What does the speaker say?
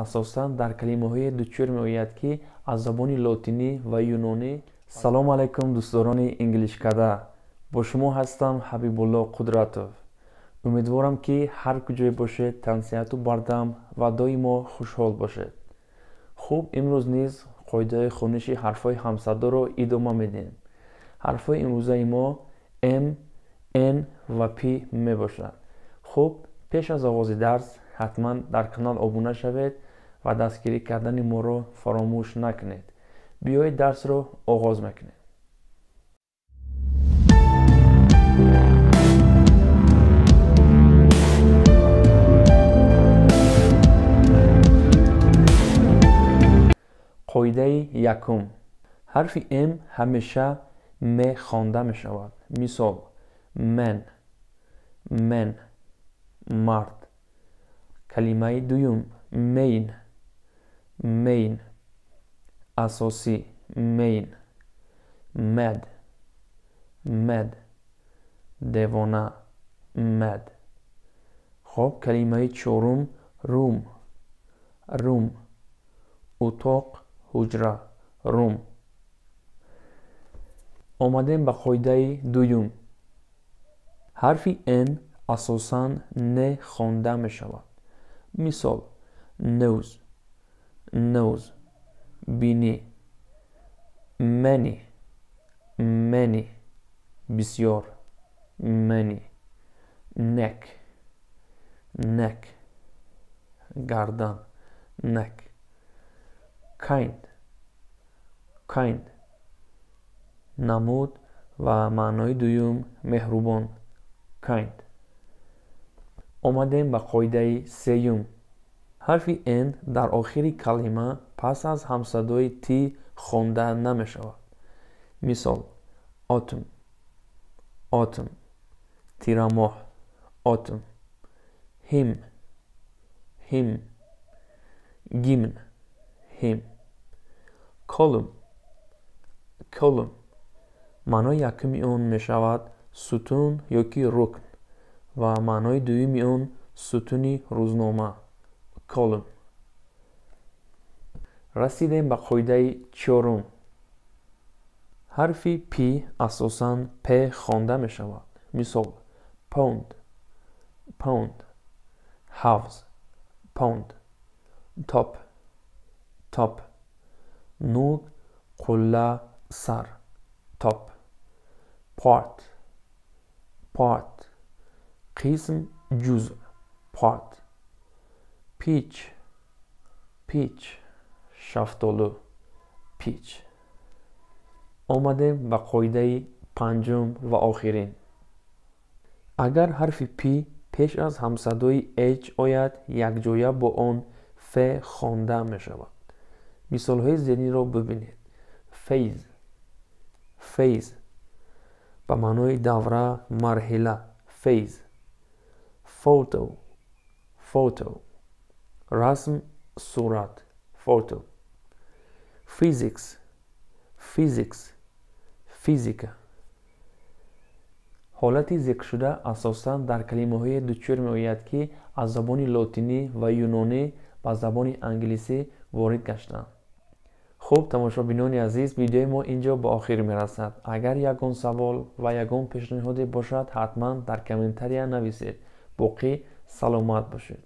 Асосан дар калимаҳое дучор меояд, ки аз забони лотинӣ ва юнонӣ. Салом алайкум, дӯстдорони Инглишкада! Бо шумо ҳастам Ҳабибулло Қудратов. Умедворам, ки ҳар куҷое бошед, тансиҳату бардам ва доимо хушҳол бошед. Хуб, имрӯз низ қоидаҳои хониши ҳарфҳои ҳамсадоро идома медиҳем. Ҳарфҳои имрӯзаи мо М, Н ва П мебошад. Хуб, пеш аз оғози дарс ҳатман дар канал обуна шавед ва дастгирӣ кардани моро фаромӯш накунед. Биёед, дарсро оғоз мекунем. Қоидаи якум: ҳарфи М ҳамеша м хонда мешавад. Мисол: man, man, мард. Калимаи дуюм: main, main, асосӣ, main. Mad, mad, девона, mad. Хоб, калимаи чорум: room, room, утоқ, ҳуҷра, room. Омадем ба қоидаи дуюм: ҳарфи Н асосан н хонда мешавад. Мисол: nose, nose, бинӣ. Many, many, бисёр, many. Neck, neck, гардан, neck. Kind, kind, намуд ва маънои дуюм меҳрубон, kind. Омадем ба қоидаи сеюм: ҳарфи Н дар охири калима пас аз ҳамсадои Т хонда намешавад. Мисол: autumn, autumn, тирамоҳ, autumn. Him, him, гимн, hymn. Column, column, маънои якуми он мешавад сутун ё ки рукн ва маънои дуюми он сутуни рӯзнома, column. Расидем ба қоидаи чорум: ҳарфи П асосан п хонда мешавад. Мисол: pond, pond, ҳавз, pond. Top, top, нӯк, қулла, сар, top. Part, part, қисм, ҷузъ, part. Peach, peach, шафтолу, peach. Омадем ба қоидаи панҷум ва охирин: агар ҳарфи П пеш аз ҳамсадои H ояд, якҷоя бо он Ф хонда мешавад. Мисолҳои зеринро бибинед: phase, phase, ба маънои давра, марҳила, phase. Photo, photo, расм, сурат, photo. Physics, physics, физика. Ҳолати зикршуда асосан дар калимаҳое дучор меояд, ки аз забони лотинӣ ва юнонӣ ба забони англисӣ ворид гаштанд. Хуб, тамошобинони азиз, видеои мо ин ҷо ба охир мерасад. Агар ягон савол ва ягон пешниҳоде бошад, ҳатман дар комментария нависед. Боқӣ саломат бошед.